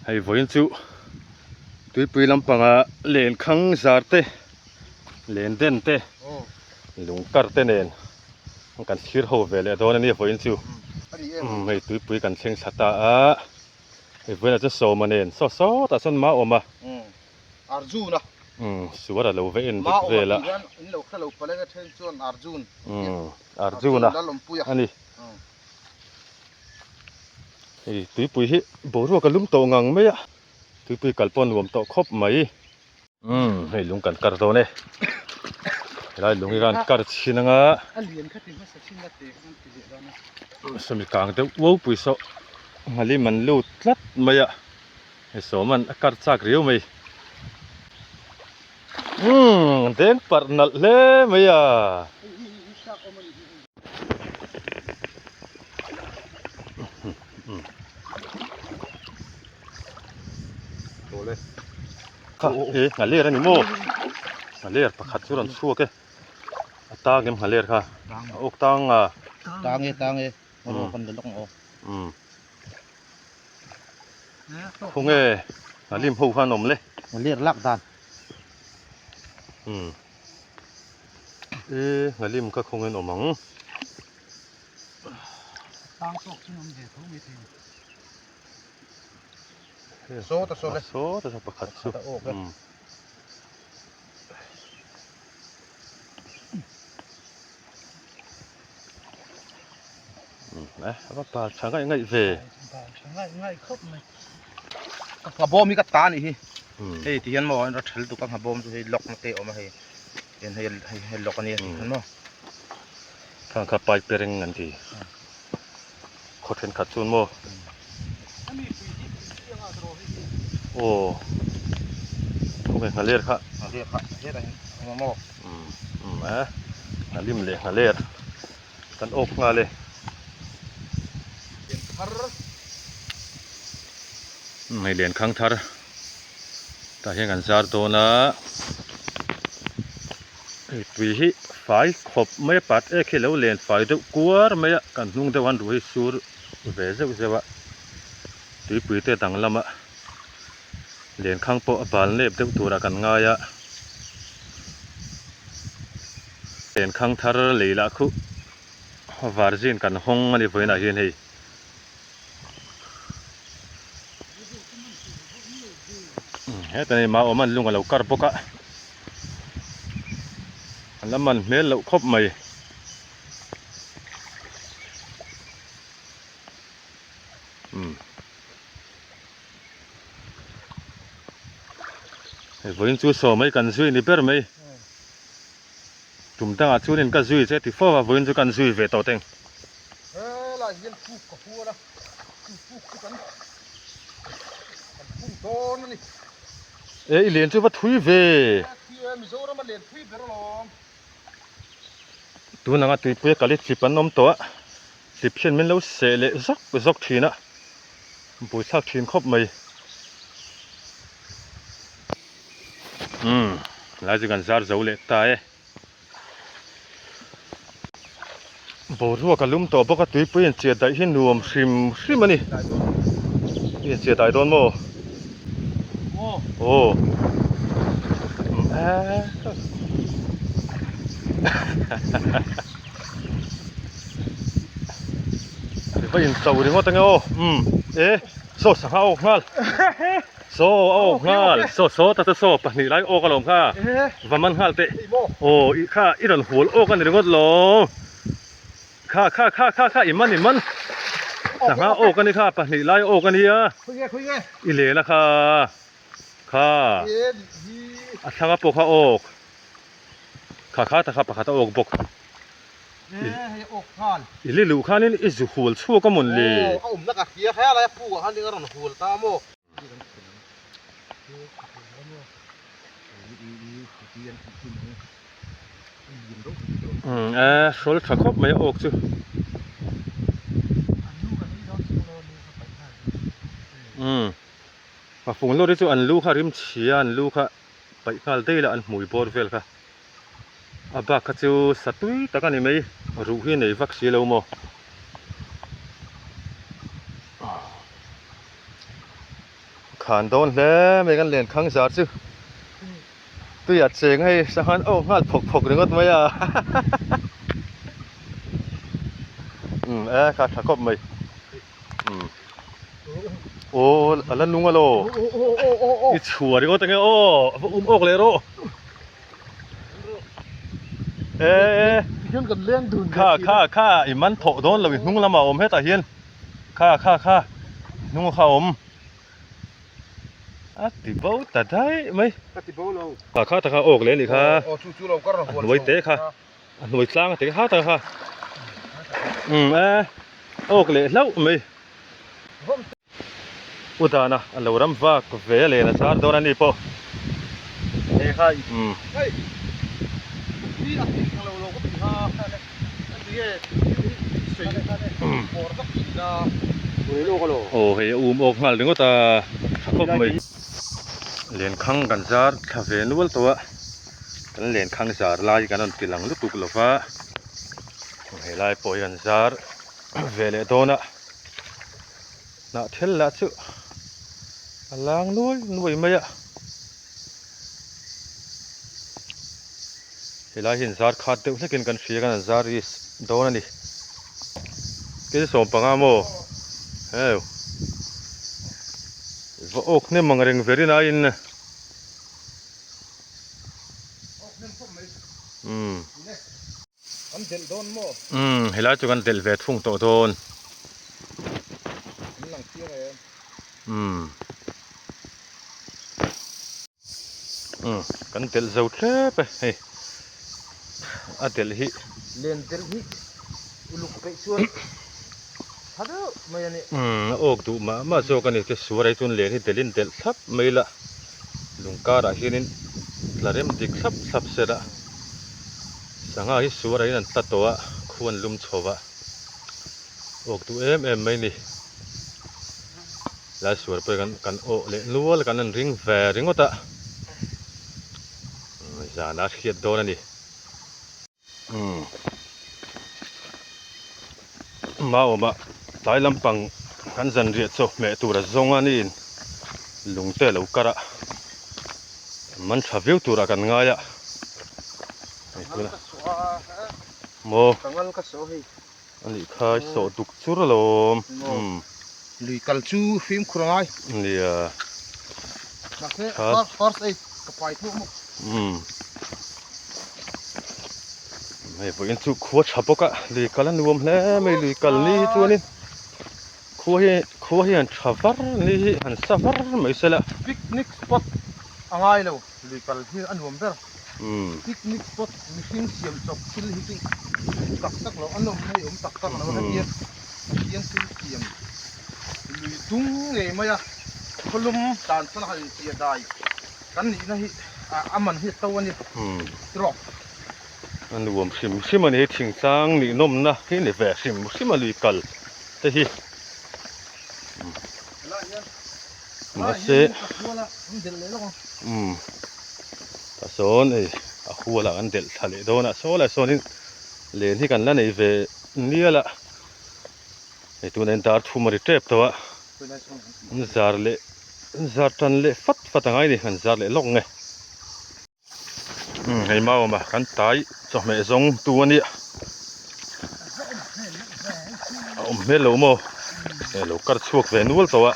Hei vawiin chu tuipui lampanga lenkhang zar te len den te lung kar te nen kan thlir ho ve leh dawn a ni vawiin chu hei tuipui kan thleng thla ta a hei vawiinah chuan sawma nen saw sawtah sawn mau a awm a. Arjun a. Umm suar a lo ve en dik vel a. Maawma tih hian in lo hre lo palh enge then chuan Arjun. Umm Arjun a a ni. Hei tuipui hi boruak a lum tawh ngang mai a tuipui kal pawh a nuam tawh khawp mai. Umm hei lung kan kar dawn e. Helai lung hi khan kar chhin anga. A lian kha ti hmasa chhin a te khan ti leh dawn a. Sawmi kang deuh uau pui saw nghalim an lut tlat mai a. Hei sawman a kar chak riau mai. Umm deng parh nalh hle mai a. Kha e nghaler a ni maw? Nghaler pakhat chu rawn chhuak e. A tang em nghaler kha? A awk tang a. Tang e tang e. Umm. Khawnge a lim ho khan awm le. Ler lak dan. Umm. E nghalim kha khawnge an awm ang. Tang tawk chu awm ve tho mai thei. Saw ta saw le. Saw ta saw pakhat chu. Umm. A va bal tha ngaih ngaih ve. Bal tha ngaih ngaih khawp mai. Ka nghabawm hi ka ta anih hi. Hei ti hian maw a thal tuk a nghabawm chu hei lock na te a awm a hei. Hian hei hei lock a nia ti hian maw. Khang kha pipe reng an ti. Khaw thenkhat chuan maw. Aw. Khawnge nghaler kha. Nghaler kha hetah hian a awm a maw. Umm umm a nghalim leh nghaler. Kan awk nghal e. Lian thar. Hei lian khang thar. Tah hian kan zar dawn a. Hei tui hi fai khawp mai a pat ek hi lo len fai deuh kuar mai a. Kan hnung deuh han ruh hi sur ve zeuh zeuh a. Tuipui te dang lama lian khang pawh a bal nep deuh turah kan ngai a. Lenkhang thar lei lah khu varzin kan hawng a ni vawiinah hian hei. Heta ni mau awm an lung a lo kar bawk a, an la man hmel loh khawp mai. Umm. Hei vawiin chu saw mai kan zui ni ber mai. Tum dangah chuanin ka zui che ti fo a, vawiin chu kan zui ve tawh teng. Helai hian puk ka hual a, chu puk chu kan kan phung dawn a ni. E i len chu va thui ve. E thui e, Mizoram a len thui ber alawm. Tun anga tuipui a kal hi tlip an awm tawh a, tlip hian min lo seh leh zawk zawk thin a, buaithlak thin khawp mai. Umm lai chu kan zar zo leh ta e. Boruak a lum tawh bawk a tuipui in chiah daih hi nuam hrim hrim a ni. I in chiah daih dawn maw? Aw. I va in cho ringawt ange aw. Umm e saw sangha awk nghal. Saw a awk nghal saw saw ta chu saw pahnih lai awk alawm kha va man nghal teh aw i kha i rawn hual awk a ni ringawt lo kha kha kha kha kha i man i man sangha awk a ni kha pahnih lai awk a nia i len a kha kha a thlang a pawh kha awk kha kha ta kha pakhat a awk bawk. I li luh khanin i zu hual chhuak a mawn le? Umm e hrawl tha khawp mai a awk chu. Umm a fung lawr hi chu an lu kha rim chhia an lu kha paih nghal daih la an hmui bawr vel kha. A bak kha chu sa tui tak a ni mai, ruh hi nei vak si lo maw? Khan dawn hle mai kan len khang zar chu tuiah cheng hei sanghan aw nghal phawk phawk ringawt mai a umm e kha tha khawp mai umm aw a la nung alo i chhuah ringawt ange aw a va um awk leh rawh e kha kha kha i man thawh dawn lo i hnung lamah a awm hetah hian. Kha kha kha hnung kha awm a ti bo ta daih mai. Ka ti bo lo. Kha kha taka awk leh a nih kha. Aw chu chu lo kar a hnuai te kha a hnuai tlang a ti kha taka kha umm e awk leh hlauh mai. U dana a lo ram vak ve a len a zar dawn a ni pawh. He kha umm. Hei hi a ti thang lo lo ka ti kha a ti nge thil hi sawi bawr vak thin a. Aw hei a um awk nghal ringawt a tha khawp mai. Lenkhang kan zar thla ve nual tawh a kan lenkhang zar lai kan rawn ti lang lutuk lo va helai pawh hi kan zar ve leh dawn a. Hnah thel lah chu a lang nuai nuai mai a helai hian zar khat deuh hlekin kan hria kan zar risk dawn a ni kil 15 maw heu va awk hnem ang reng verin aiin umm. Kan delh dawn maw? Umm, helai chu kan delh ve thung tawh dawn. An lang chiang em? Umm. Umm, kan delh zo tlep e, hei. A delh hi. Len delh hi uluk peih chuan tha deuh mai a ni. Umm, a awk duh mah mah zawk a ni. Te suar ai chuan len hi delhin delh thlap mai la. Lung karah hianin tla rem dik thlap thlap se la. Sangha hi suar ah hian an tla tawh a, khu an lum chho va, awk duh em em mai ni. Lai suar pawh hi kan kan awh leh nual kan han ring ve ringawt a, zan a hriat dawn a ni. Umm Maawma tlai lampang kan zanriah chaw hmeh tur a zawng a niin lung te a lo kar a. Man tha viau turah kan ngai a. Maw. Kangal ka saw hei. A nih kha i sawh duk chur alawm. Umm. Lui kal chu fimkhur a ngai. Nia. Mahse first aid ka pai tho maw. Umm. Hei vawiin chu khua tha bawk a lui kal a nuam hle mai lui kal ni hi chuanin. Khua hi khua hi han tha var ni hi han sa var mai se la. Picnic spot a ngai lo lui kal hi a nuam ber. Picnic spot mihring siam chawp thil hi chu tak tak lo a nawm na hi awm tak tak lo hetiang Pathian thil siam lui dung ngei mai a khawlum dan chuan a han inchiah dai kan nihna hi a man hi a to a ni trawk. A nuam hrim hrim a ni thingtlang nih nawmna hi ni ve hrim hrim a lui kal te hi mahse umm tah sawn hei a hual ah kan delh thla leh dawn a saw lai sawnin len hi kan la nei ve nial a hei tunah hian dar thum a ri tep tawh a an zar leh an zar tan leh fat fat angai a ni an zar leh lawk nge. Umm hei mau awm a kan tai chawhmeh zawng tu a nia a awm hmel lo maw hei lo kar chhuak ve nual tawh a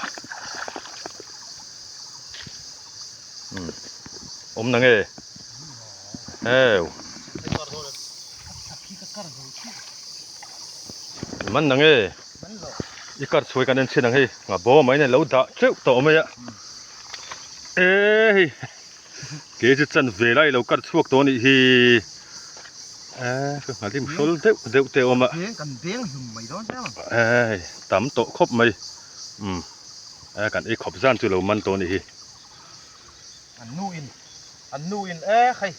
umm awm na nge heu man na nge i kar chhuai kan en chhin ang hei nga bawm ah hian a lo dah teuh tawh mai a e hei. Ke chu chan ve lai lo kar chhuak tawh anih hi eh ka nghalim hrawl deuh deuh te a awm a kan beng hlum mai dawn sia eh tam tawh khawp mai umm eh kan ei khawp zan chu lo man tawh anih hi an nu in an nu in eh hei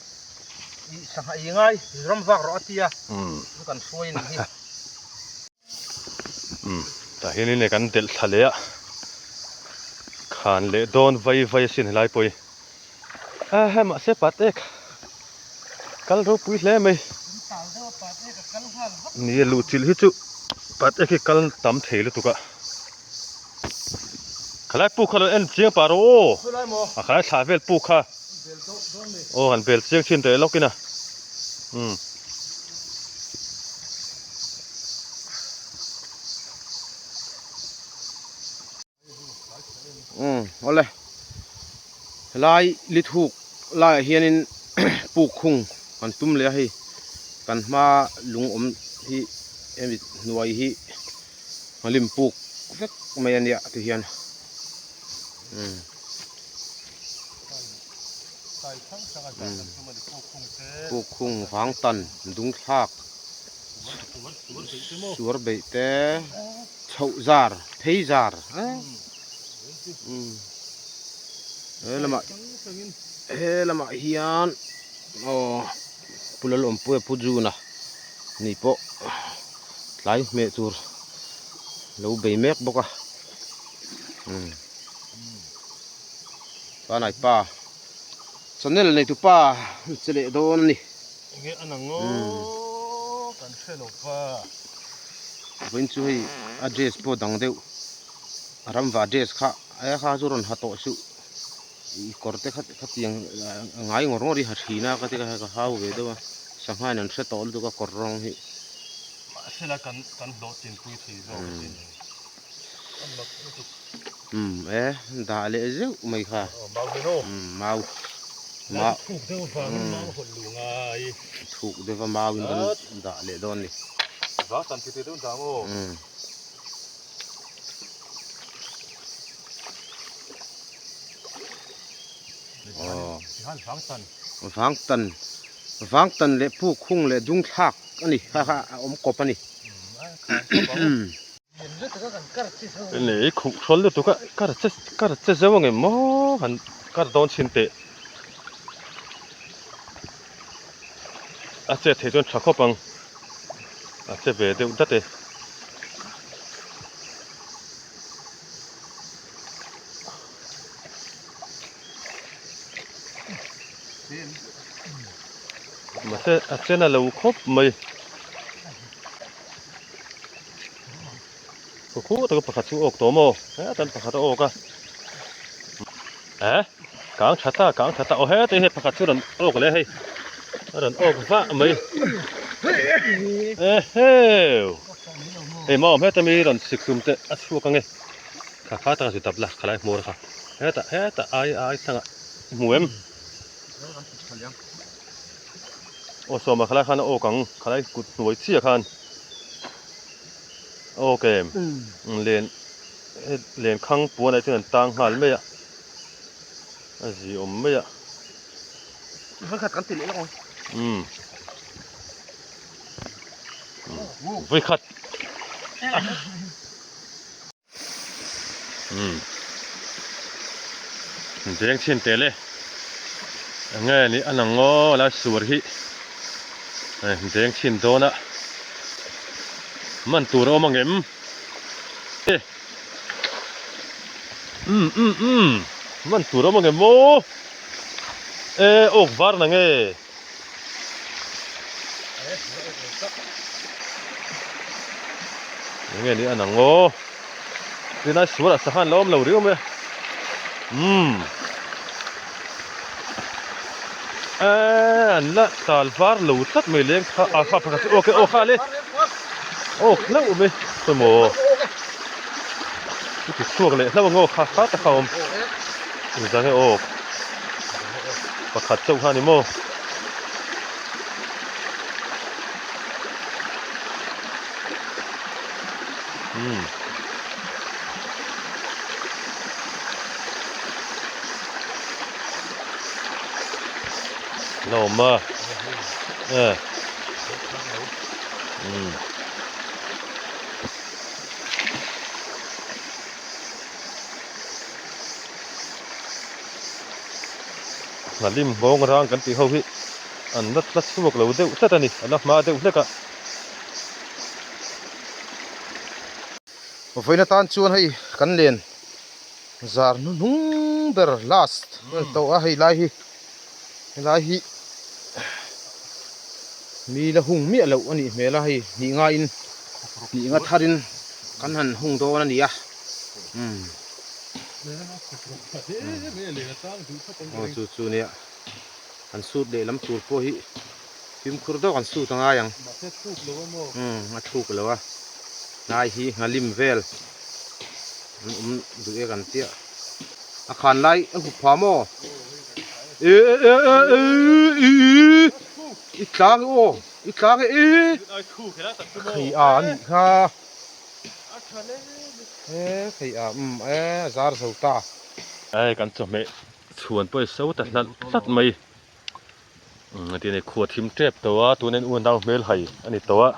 i sangha i ngai ram vak rawh a tia chu kan hruai anih hi Umm tah hianin kan delh thla leh a khan leh dawn vai vai asin helai pawh hi a he mahse pat ek kal ropui hle mai ni a luh chilh hi chu pat ek hi kal tam thei lutuk a. Khalai puk kha lo en chiang pah rawh aw. A khalai thlah vel puk kha. Aw han bel chiang thin teh lawk in a. Umm. Umm awle. Helai lithuk laiah hianin puk hung kan tum leh a hei. Kan hma lung awm hi hemi hnuai hi. A lim puk vek mai a nia ti hian umm puk hung vang tan dung thlak suar beih te chhoh zar phei zar umm he lamah he lamah hian aw Pu Lalawmpuia Pu Juna ni pawh. Tlai hmeh tur lo bei mek bawk a umm panai pa channel nei tu pa che leh dawn a ni. Enge a nang aw kan hre lo va. Vawiin chu hei a dress pawh dang deuh a ramva dress kha aia kha chu rawn ha tawh suh i kawr te kha khatiang ngai ngawr ngawr i ha thin a ka ti ka hau ve deuh a sangha in an hre tawh lutuk a kawr rawng hi. Mahse la kan kan hlawh chinpui thei zawk a sin a mak lutuk. Umm e dah leh zeuh mai kha. Aw mau hi no. Umm mau mau thuk deuh vangin mau hawlh luh ngai. Thuk deuh va mau in kan dah leh dawn ni. Vang tan ti ti deuh dang aw. Umm. Vangtan vangtan leh puk hung leh dung thlak a ni kha kha a awm kawp a ni. Lei khuh hrawl lutuk a kar che kar che zeuh ang em maw han kar dawn chhin teh a chet theih chuan tha khawp ang a che ve deuh dat e. Mahse a chen a lo khawp mai. Khaw khaw taka pakhat chu a awk tawh maw? Hetan pakhat a awk a. Eh kang tha ta kang tha ta aw heta hi pakhat chu a rawn awk leh hei a rawn awk vah mai. Eheu hei maw heta mi rawn sik hlum te a chhuak ange kha kha taka chu dap la khalai hmur kha hetah hetah ai ai thlang ah i hmu em? Aw sawma khalai khan a awk ang khalai kut hnuai chiah khan a awk em len len khang puan ah chuan an tang nghal mai a a zi awm mai a. Umm vawikhat Umm veng chhin tel e enge ni a lang ngaw lai suar hi veng chhin dawn a man tur a awm ang em umm umm umm man tur a awm ang em aw e awk var na nge. Enge ni an ang aw tinai sual ah sangha an lo awm lo riau mai a umm eee an la tal var lo tlat mai leng kha ah kha pakhat chu awk e aw kha le awk hlauh mai khawimaw chu ti chhuak leh hlauh ang aw kha kha tak a awm engzah nge awk. Pakhat chauh kha a ni maw? Umm. La awm a. Eh. Umm. Hnalim nghawng rang kan tih ho hi an la tla chhuak lo deuh tlat a ni, a la hma deuh hlek a. Vawiin atan chuan hei kan len zar hnuhnung ber last a ni tawh a, hei lai hi helai hi mi la hung miah loh a nih hmel a, hei hnih ngaiin hnih nga tharin kan han hung dawn a ni a umm. Aw chu chu nia an sut leh lam tur pawh hi fimkhur deuh an sut a ngai ang umm a thuk lo a hnai hi nghalim vel an awm duh e kan tia a khan lai a hup pha maw e e e e e i tlang e aw i tlang e e thei a anih kha e thei a umm e a zar zo ta. Ai kan chawhmeh chhuan pawh i so ta hlat hlat mai umm a tih a ni khua thim tep tawh a tuna in unau hmel hai a ni tawh a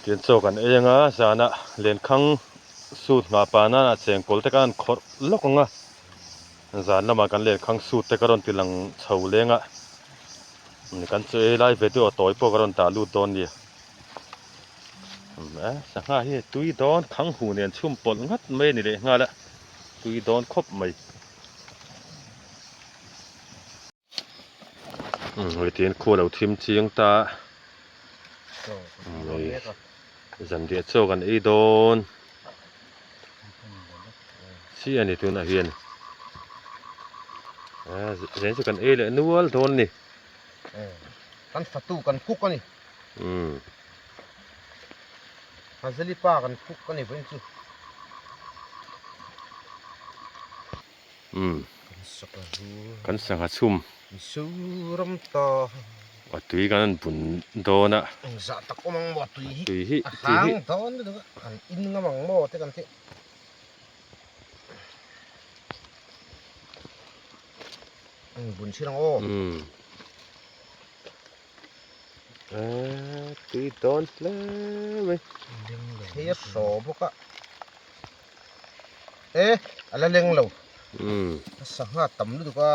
tian chaw kan ei anga zanah lenkhang suit nghah pah nana chengkawl te khan khawrh lawk ang a zan lamah kan lenkhang suit te ka rawn ti lang chho leng a kan chaw ei lai ve te aw tawi pawh ka rawn dah lut dawn a ni. Sangha hi tui dawn khang hu nen chhum pawlh ngat mai a ni leh nghal a tui dawn khawp mai. Hei tiin khu a lo thim chiang ta a zanriah chaw kan ei dawn chiah a ni tunah hian zan chu kan ei leh nual dawn a ni. Kan fatu kan cook a ni. Hazeli pa kan cook a ni vawiin chu. Kan sangha chhum. Mizoram ta. A tui kan han bun dawn a. Engzah tak awm ang maw a tui hi. Tui hi. A hang dawn lutuk a. Han in ngam ang maw te kan ti. Bun chhin ang aw. Tui dawn hle mai. Thei a hraw bawk a. E a la leng lo. A sangha tam lutuk a.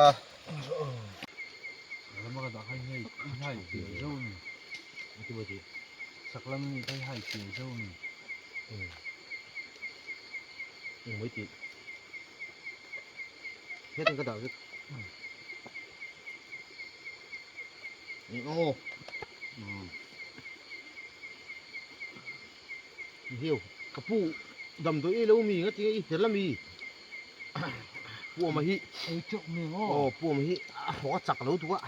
Hiu ka pu damdawi ei lo mi nga tinge i her la mi puama hi ei teuh mi maw aw puama hi a hawk a chak lo tuk a.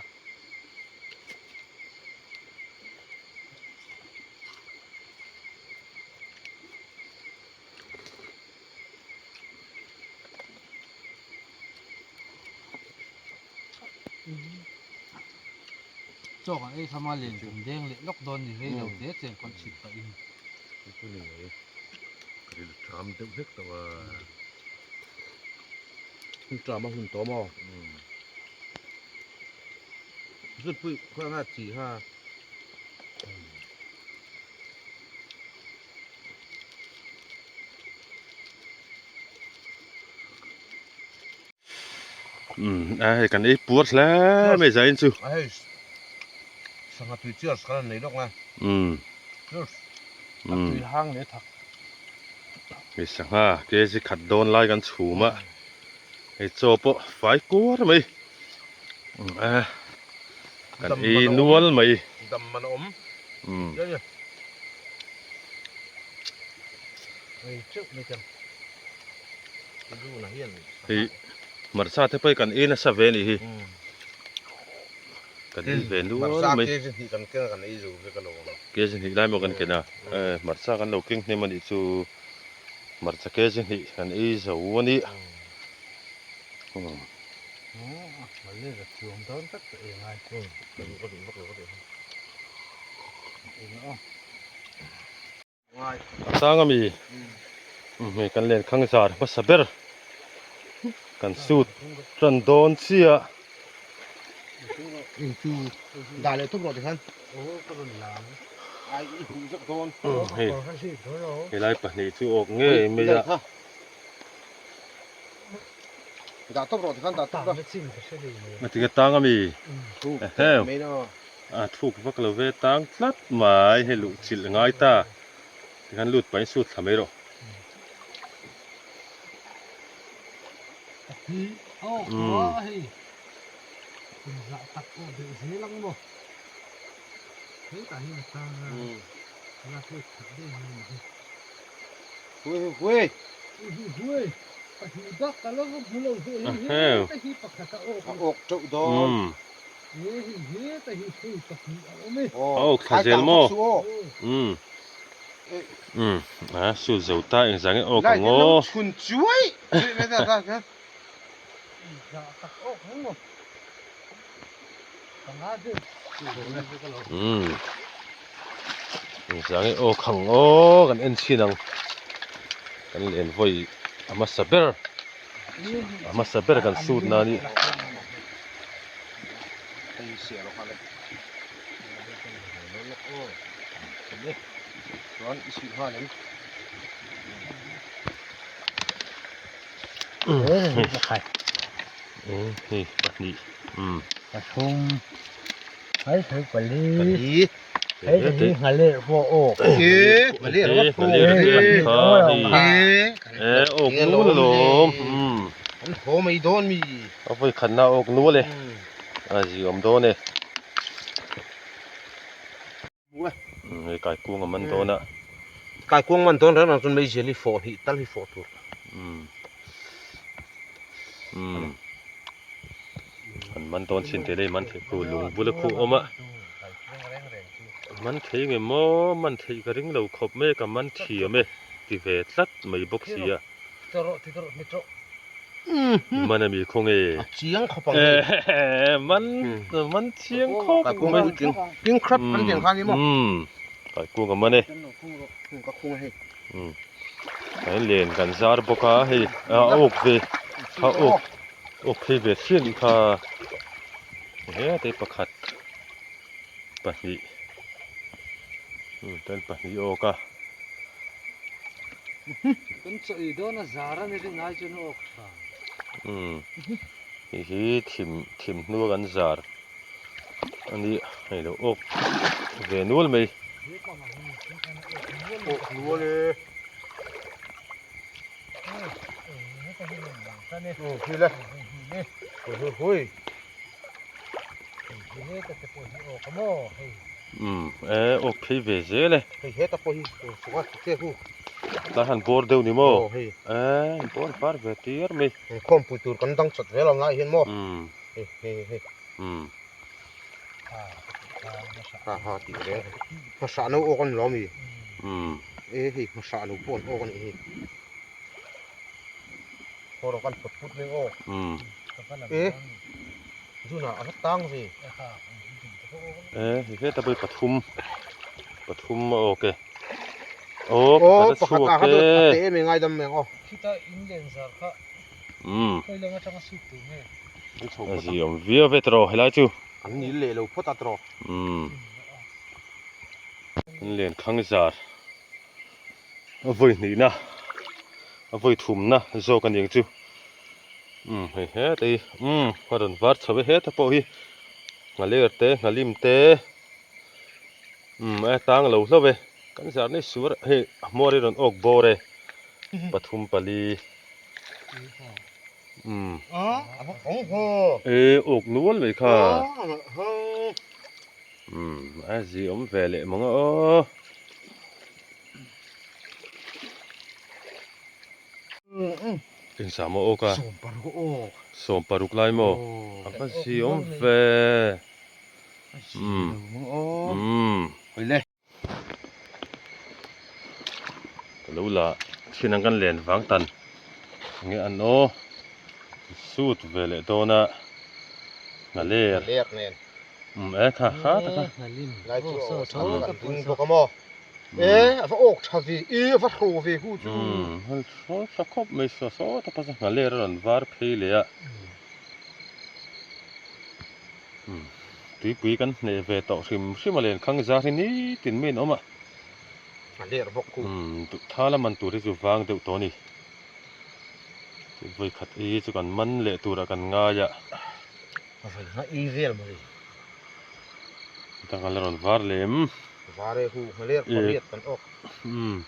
Chaw kan ei khama len kan deng leh lawk dawn ni rei lo te chen kan chhit pah in. Chu ni mai ka rilru ṭam deuh hlek tawh a. Hun ṭam a hun tawh maw? Zutpui khawi anga chi kha. A hei kan ei puar hle mai zain chu. A hei sangha tui cheers kan han nei lawk na. Cheers. A tui hang leh thak. Hei sangha kg khat dawn lai kan chhum a. Hei chaw pawh fai kuar mai. A kan ei nual mai. Dam man a awm. Ei teuh mai tang. Hei hmarcha te pawh hi kan ei nasa ve a nih hi kan ei ve nual mai kg hnih lai maw kan ken a hmarcha kan lo keng hnem a nih chu hmarcha kg hnih kan ei zo a ni. A chang ami hei kan len khang zar hmasa ber kan sut tan dawn chiah. Hei helai pahnih chu awk ngei mai a. Ngatinge tang ami ehem a thuk vak lo ve tang tlat mai hei luh chilh ngai ta tikhan lut pahin sut thla mai rawh. Hui hui hui pahnih bak ka lo va hmu lo ve hei heta hi pakhat a awk a awk teuh dawn he hei heta hi hei pahnih a awm e a awk thla zel maw umm umm a sut zo ta engzah nge awk ang aw chhun chuai Umm engzah nge aw khang aw kan en chhin ang kan len vawi a hmasa ber a hmasa ber kan sut na nih Hei pahnih umm pathum hei hei pali hei hei nghaler pawh awk nghaler e awk nual alawm umm an haw mai dawn mi a vawi khatna awk nual e a zi awm dawn e Hei kaikung a man dawn a. Kaikung man dawn reng reng chuan meizial hi fawh hnih tal hi fawh tur. Umm. An man dawn chin te lei man thei khu lung bula khu awm a. Man thei nge maw man theih ka ring lo khawp mai a ka man thiam e ti ve tlat mai bawk si a. Man a mi khaw nge? A chiang khawp ang hei. Man man chiang khawp mai. King crab kan tih ang kha ni maw? Umm kaikung a man e. Ka khung a hei. Umm kan len kan zar bawk a hei a awk ve kha awk awk phei ve chiah nih kha hete pakhat pahnih tan pahnih awk a. Kan chaw ei dawn a zar a ni rin ai chuan a awk tha. Umm hei hi thim thim hnua kan zar a ni hei lo awk ve nual mai. Awk nual e. Hui le. Hui hui hui. Umm e awk phei ve zel e. Hei heta pawh hi chunga che hu. Tlai han bawr deuh ni maw? E bawr var ve tir mai. Khawmpui tur kan dang chat vel ang lai hian maw? Umm. Hei hei hei. Umm. Ha ha tih reng. Hmasah no awk a ni lo ami? Umm. E hei hmasah no pawh an awk a nih hi. Haw rawh kan phawt put mai aw. Umm. E zunah a va tang ve. E hei heta pawh hi pathum pathum a awk e. Aw pakhat a chhuak e. A te em em ngaidam mai ang aw. Khita in len zar kha Umm. Khawi lam atanga sut tur nge? A zi awm viau ve tawh helai chu. An nil leh lo phawt a tawh. Umm. An len khang zar. A vawi hnihna a vawi thumna zawk a niang chu umm hei heta hi umm a rawn var chho e heta pawh hi nghaler te nghalim te umm a tang lo hlauh e kan zar ni suar hei a hmuar hi a rawn awk bawr e pathum pali umm e awk nual mai kha umm a zi awm ve leh mang a aw. Engzah maw awk a? Sawm paruk lai maw? A va zi awm ve. Umm. Umm. Ka lo la thin ang kan len vang tan nge an aw sut ve leh dawn a nghaler. Umm e kha kha ta kha. Lai chu a tha kan ding bawk a maw. E a va awk tha ve e a va hraw ve hu chu. Umm hal hraw tha khawp mai saw saw ta pawh chu nghaler a rawn var phei leh a. Umm tuipui kan hneh ve tawh hrim hrim a len khang zar hi nitin mai an awm a. Nghaler bawk hu. Umm duhtha la man tur hi chu vang deuh tawh a ni. Vawikhat ei chu kan man leh turah kan ngai a. A vawi nga ei vel maw le. Dang ala rawn var lem. Var e hu hmaler pariat kan awk. Umm.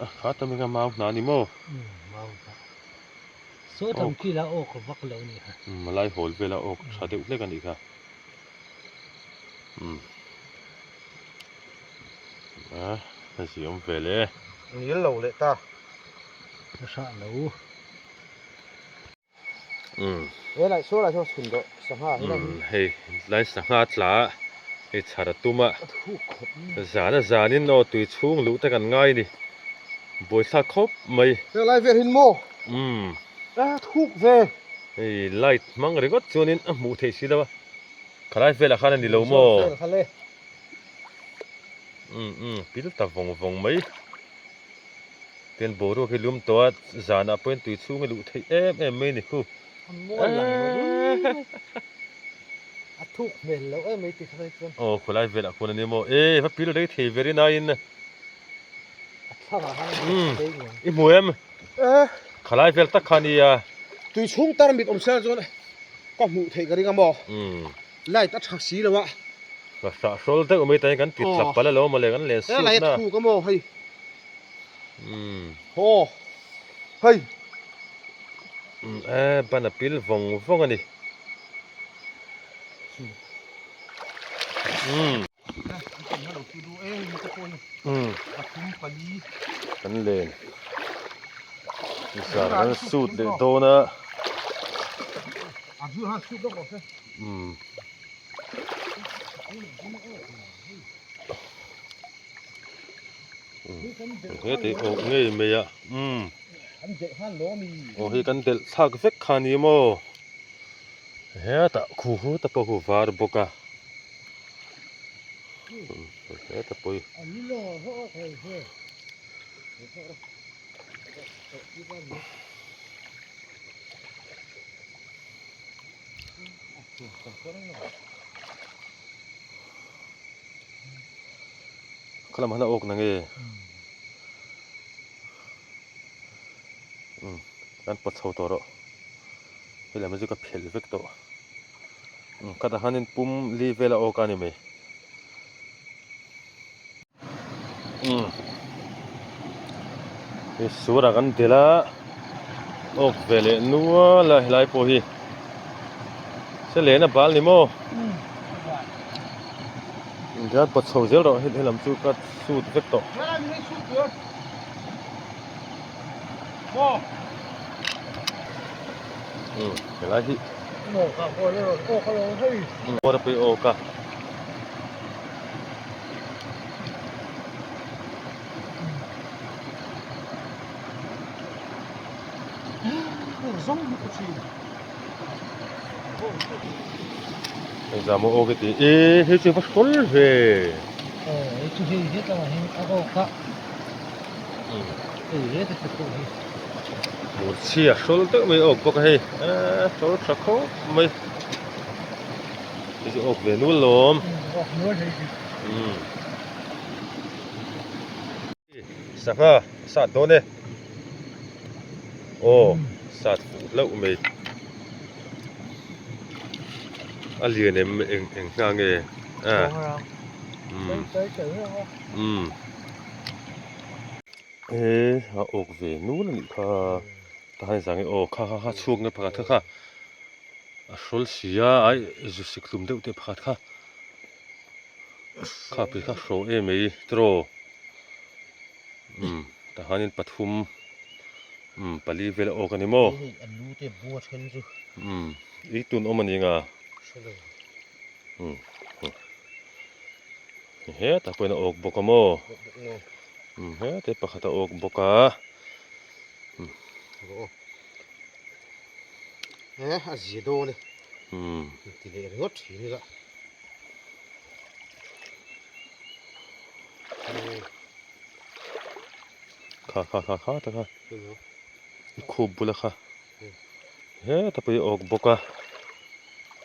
A kha tam enga mau hna ni maw? Umm mau hna. Saw tam khi la awk vak lo ni kha. Umm a lai hawl vel a awk tha deuh hlek a nih kha. Umm. A, a ziawm ve le. Ngil lo leh ta. Ka hrah lo. Umm. He lai saw lai saw chhun dawh sangha hi lai. Umm hei lai sangha tla hei chhar a tum a. Zan a zan in aw tui chhung luh te kan ngai a ni. Buaithlak khawp mai. He lai vel hin maw? Umm. A thuk ve. Hei light hmang ringawt chuanin a hmuh theih si lo a. Khalai velah khan a ni lo maw? Umm umm pil ta vawng vawng mai. Tin boruak hi lum tawh a, zanah pawhin tui chhung a luh theih em em mai a ni khu. A mual lang lo rui mai. A thuk hmel loh em mai tikha phei chuan. Aw khawlai velah khuan a ni maw? E va pil rei thei ve rin aiin. A thlangah khan a thuk rei ngei. I hmu em? E. Khalai vel tak kha a nia. Tui chhung tarmit awm sel chuan ka hmuh theih ka ring a maw? Light a tha si lo a. Ka hrah hrawl deuh mai ta hi kan ti tlap palh a lo mawle kan len sut na. Helai a thuk a maw hei. Umm. Haw. Hei. Umm e ban a pil vawng vawng a ni. Umm. Umm. Kan len. Zan kan sut leh dawn a. Umm. He te awk ngei mai a umm aw hei kan delh thlak vek kha a ni maw hetah khu hu te pawh khu var bawk a heta pawh hi. Khalam han a awk na nge umm kan pawt chho tawh rawh helam hi chu ka phelh vek tawh umm khatah khanin pum li vel a awk a ni mai umm hei surah kan delh a awk ve leh nual a helai pawh hi se len a bal ni maw Engtiang pawt chho zel rawh hei lam chu ka sut vek tawh. Umm helai hi Awr a pui awk a. Engzah maw awk i ti e hei chu va hrawl ve. Aw hei chu hei het lamah hian a awk a hei het a ti pawh hi. Murchhia hrawl deuh mai a awk bawk a hei hrawl tha khawp mai. Hei chu awk ve nual lawm. Awk nual hei chu. Sangha sat dawn e. Aw sat fuh hlauh mai. A lian em eng eng hna nge a. Umm umm he a awk ve nul a nih kha tahan zang e aw kha kha kha chhuak nge pakhat kha kha a hrawl si a ai zu sik hlum deuh te pakhat kha. Kha pui kha hraw em mai tiraw umm tah hianin pathum umm pali vel a awk a ni maw umm ui tun awm a ni nga umm hetah pawhin a awk bawk a maw umm hetah pakhat a awk bawk a umm. Kha kha kha kha ta kha i khup bula kha heta pawh hi a awk bawk a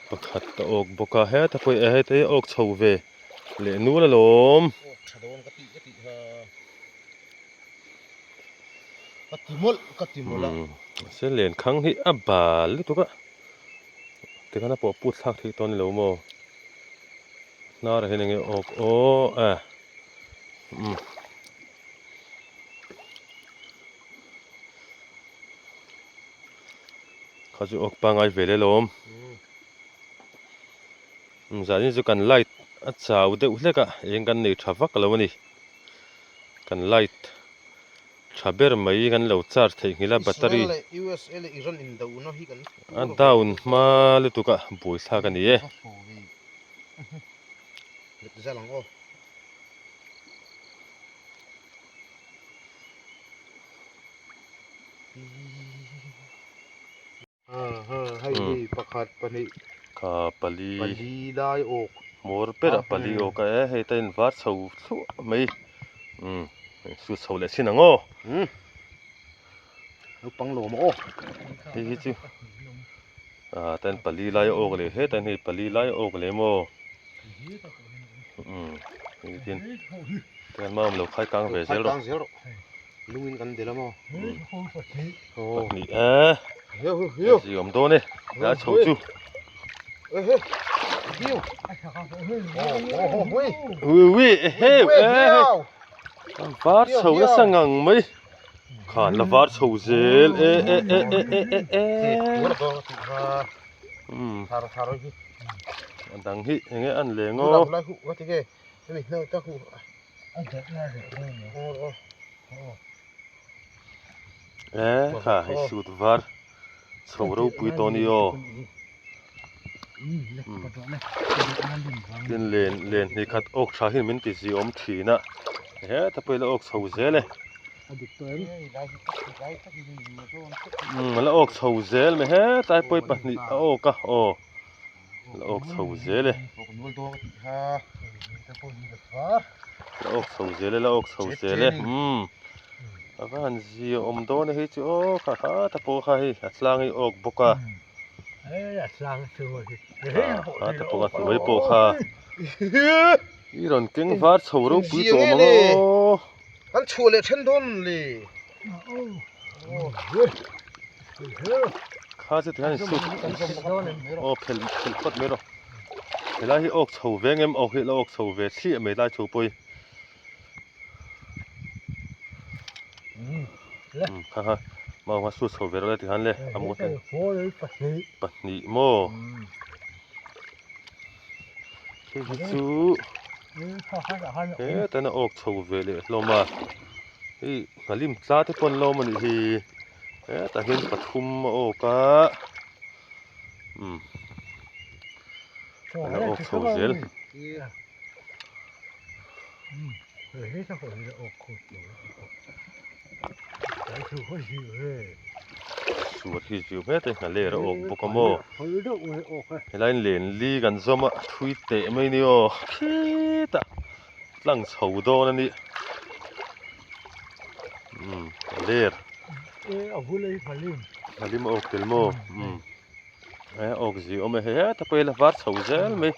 pakhat a awk bawk a heta pawh hi heta hi a awk chho ve leh nual alawm. Mahse lenkhang hi a bal lutuk a. Tikhan a pawh put thlak theih tawh a ni lo maw? Hnarah hian enge awk aw a umm kha chu awk pangai ve le lawm zanin chu kan light a chau deuh hlek a eng kan nei tha vak lo a ni. Kan light tha ber mai kan lo charge theih nghilh a battery Israel leh USA leh Iran indona hi kan a down hma lutuk a buaithlak a ni e. Kha pali hmawr berah pali awk a e hei ta in var chho thluah mai umm su chho leh chin ang aw hei hi chu ah ta in pali lai a awk leh hetah hian hei pali lai a awk leh maw umm hei tin tihian mau awm lo khai kang ve zel rawh. Lungin kan del a maw? Pahnih e. Zi awm dawn e. La chho chu. Ui ui ehe e. Var chho nasa ngang mai. Khan la var chho zel e e e e e e e. A dang hi enge an leng aw. E kha hei suit var chho ropui tawh a ni aw tin len len hnih khat awk tha hian min ti ziawm thin a heta pawh ila awk chho zel e umm ala awk chho zel mai hetlai pawh hi pahnih a awk a aw. La awk chho zel e. La awk chho zel e, la awk chho zel e. Umm. A va han zia awm dawn e hei chu aw kha kha ta pawh kha hei a tlang hi awk bawk a. A ta pawh a hnuai pawh kha. I rawn keng var chho ropui tawh ang aw. Kan chhuah leh then dawn le. Kha chu tihian in sut aw phel phel phawt mai rawh helai hi awk chho ve ngem awk hi la awk chho ve thliah mai lai chho pawh hi umm kha kha mau kha sut chho ve rawh le tihian le a mu pahnih maw hei hi chu hetah hian a awk chho ve leh hlawm a. Hei nghalim tla te pawh an lo awm a nih hi hetah hian pathum a awk a umm a la awk chho zel. Suat hi chiu hmet e nghaler a awk bawk a maw helai len li kan zawm a thui teh mai ni aw khitah. Tlang chho dawn a ni. Umm a ler. E a bul ei Halim. Halim a awk tel maw? Umm e awk zi awm e hei heta pawh hi la var chho zel mai.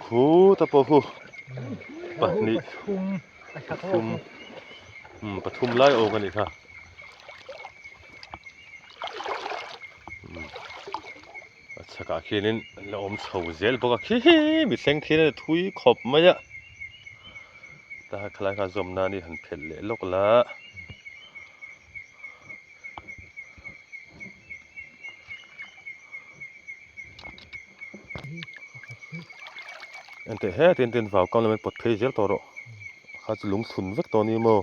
Khuta pawh khu pahnih pathum umm pathum lai awk a nih kha. Umm. A chhakah khianin la awm chho zel bawk a khi hi mi thleng khian a thui khawp mai a ta khalai kha zawm nan hi han phelh leh lawk la enteh hetin tin vau kam lam in pawt phei zel tawh rawh kha chu lung thlun vek tawh a ni maw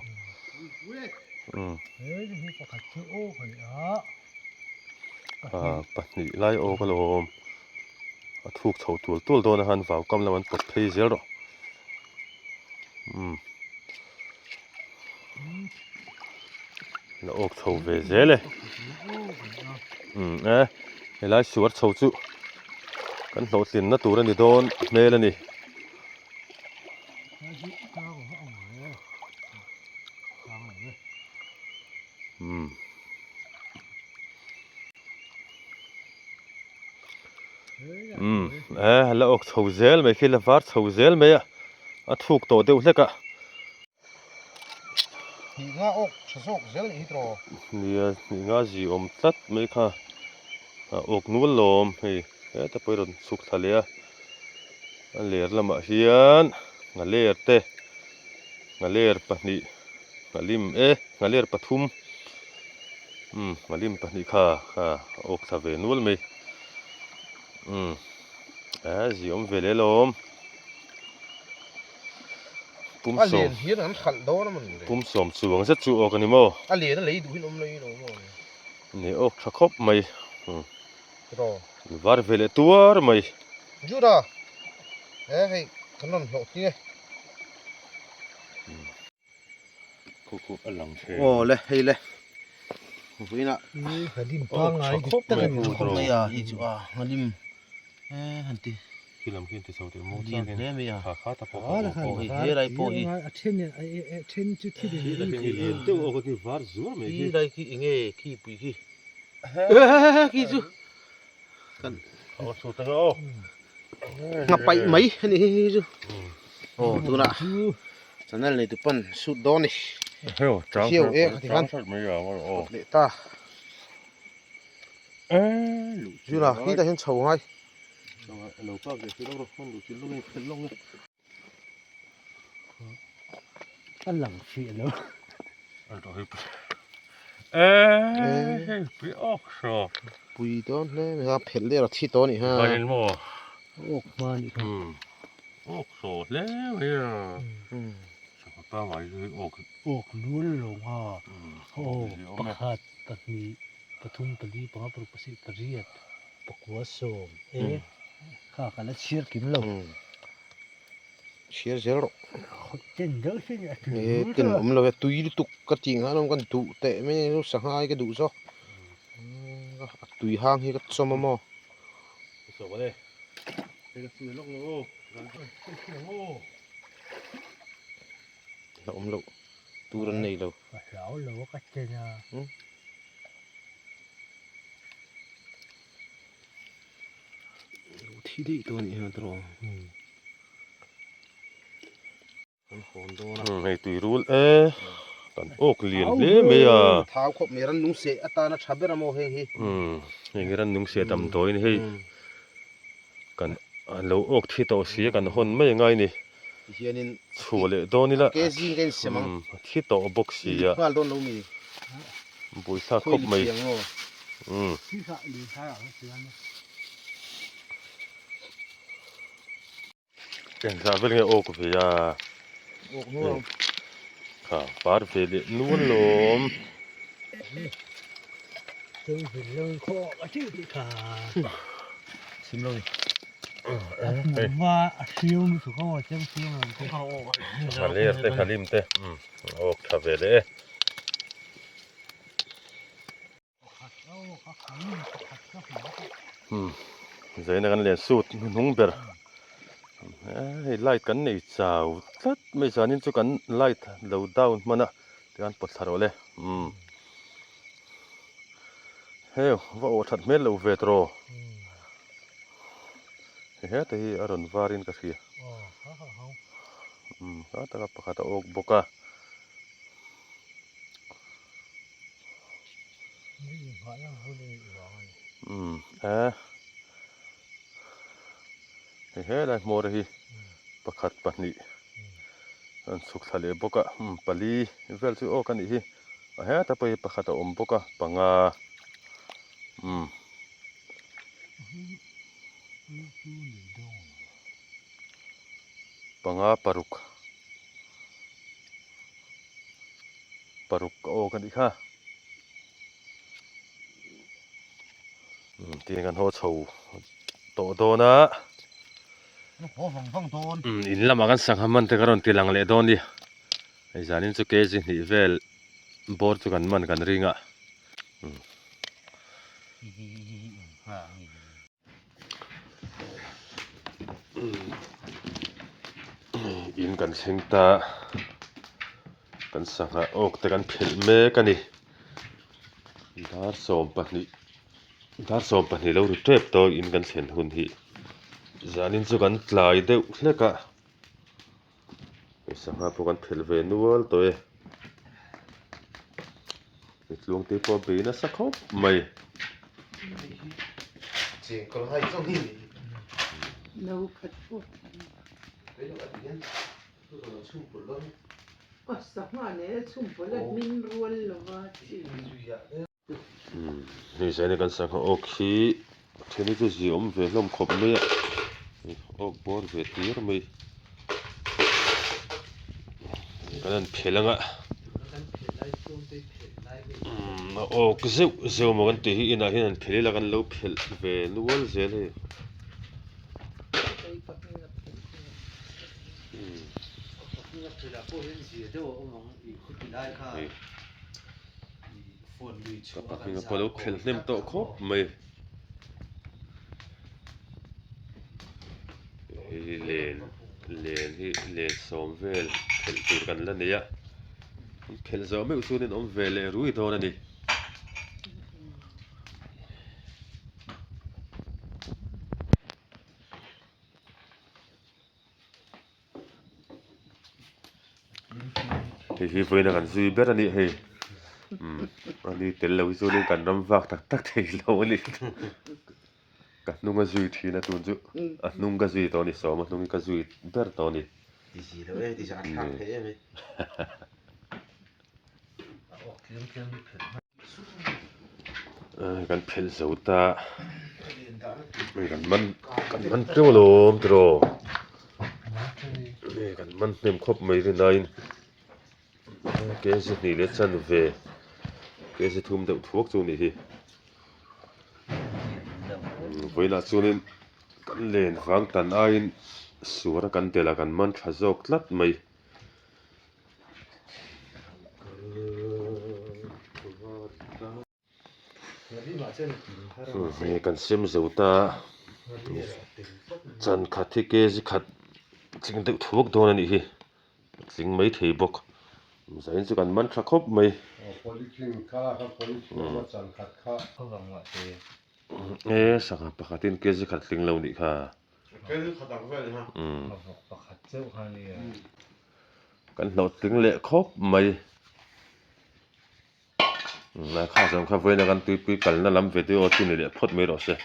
umm. Ah pahnih lai awk alawm a thuk chho tual tual dawn a han vau kam lam an pawt phei zel rawh umm la awk chho ve zel e umm e helai suar chho chu kan hlawhtlinna tur a ni dawn hmel a ni. Umm umm e la awk chho zel mai khi la var chho zel mai a a thuk tawh deuh hlek a. Hnih nga awk tha zawk zel nih hi tawh. Nia hnih nga zi awm tlat mai kha a awk nual lawm hei heta pawh i rawn chhuk thla leh a a ler lamah hian nghaler te nghaler pahnih. Nghalim e, nghaler pathum umm nghalim pahnih kha kha a awk thla ve nual mai umm a zi awm ve leh alawm. Pum A sawm lian hian an hralh dawn a maw ni le. Pum sawm chuang zet chu awk a ni maw? A lian a lei duhin awm lo in awm maw ni. Ni awk tha khawp mai. Tiraw. Var ve leh tuar mai. Juda he hei kan rawn hlawh tling e. Khu khu a lang thei. Aw le hei le. Vawiinah. Nghalim pangngai dik tak a ni. Khawp mai a hei chu a nghalim he han ti. Khi lam khi an ti chho teh maw chang in kha kha ta pawh kha aw hei he lai pawh hi. A then a then chu thi ding in khi lian deuh aw ka ti var zuar mai khi. Khi lai khi enge khi pui khi. Khi chu kan aw chu ta aw. Nga paih mai a ni hi chu. Aw tunah channel nei tu pawn shoot dawn a ni. Heo chang Heo e khati khan leh ta. Zira khi tah hian chho ngai. A lang fiah lo. Pui dawn hle mai a phelh der a thi tawh a nih ha. Awk hma a nih kha. Awk nual lo nga. Aw pakhat pahnih pathum pali panga paruk pasarih pariat pakua sawm e kha ka la chhiar kim lo. Chhiar zel rawh. Ten deuh hi a tui E ten awm lo e tui lutuk ka tih nghal awm kan duh teh mai a sangha ai ka duh zawk. A tui hang hi ka chawm a maw. La awm loh tur an nei lo. Ka hlau lo a ka ten a. Lo thi daih tawh a nih hian tawh. Kan hawn dawn a. Hei tui rul e. Kan awk lian hle mai a. Thau khawp mai ran nung seh atana tha ber a maw heng hi. Heng hi ran nung seh damdawiin hei kan lo awk thi tawh si a kan hawn mai angai ni. Tihianin chhuah leh dawn ila ke zing ka insem ang. Thi tawh bawk si a. Nghal dawn lo mi. Buaithlak khawp mai. Engzah vel nge awk ve a? Awk nuam. Kha par ve leh nual lawm. Sim lo ni. Kha ler te kha lim te awk tha ve leh e. Zaina kan len suit hnung ber hei light kan nei chau tlat mai zanin chu kan light lo down hman a tichuan pawt thla rawh le umm heu va awh that hmel lo ve tawh hei heta hi a rawn var in ka hria umm he taka pakhat a awk bawk a. Umm e hei helai hmawr hi pakhat pahnih a rawn chhuk thla leh bawk a umm pali vel chu awk a nih hi a heta pawh hi pakhat a awm bawk a panga umm. Panga paruk paruk ka awk a nih kha umm tiang kan haw chho tawh dawn a umm in lamah kan sangha man te ka rawn ti lang leh dawn a ni hei zanin chu kg hnih vel bawr chu kan man kan ring a umm. In kan thleng ta kan sangha awk te kan phelh mek a ni dar sawm pahnih dar sawm pahnih lo ri tep tawh in kan thlen hun hi zanin chu kan tlai deuh hlek a sangha pawh kan phelh ve nual tawh e Tluang te pawh a bei nasa khawp mai. Hei zaina kan sangha awk hi then hi chu zia awm ve hlawm khawp mai a awk bawr ve tir mai. Kan han phelh anga umm a awk zeuh zeuh maw kan tih hi inah hian han phelh ila kan lo phelh ve nual zel hei. Ka pahnih pawh a lo phelh hnem tawh khawp mai. Hei len len hi len sawm vel phelh tur kan la nei a an phelh zawh meuh chuan in awm ve leh rui dawn a ni. Hei hi vawiin a kan zui ber a nih hei umm ani tel lo hi chuanin kan ram vak tak tak thei lo a ni ka hnung a zui thin a tun chu a hnung ka zui tawh a ni sawm a hnung hi ka zui ber tawh a ni. Kan phelh zo ta kan man kan man teuh alawm tiraw kan man hnem khawp mai rin aiin kg hnih leh chanve kg thum deuh thuak chu a nih hi vawiinah chuanin kan len vang tan aiin suara kan delh a kan man tha zawk tlat mai. Hei kan sem zo ta chan khat hi kg khat tling deuh thuak dawn a nih hi a tling mai thei bawk zain chu kan man tha khawp mai e sangha pakhatin kg khat tling lo nih kha. Kan hlawhtling leh khawp mai. Kha zawng kha vawiin a kan tuipui kalna lam video chu ni leh phawt mai rawh se.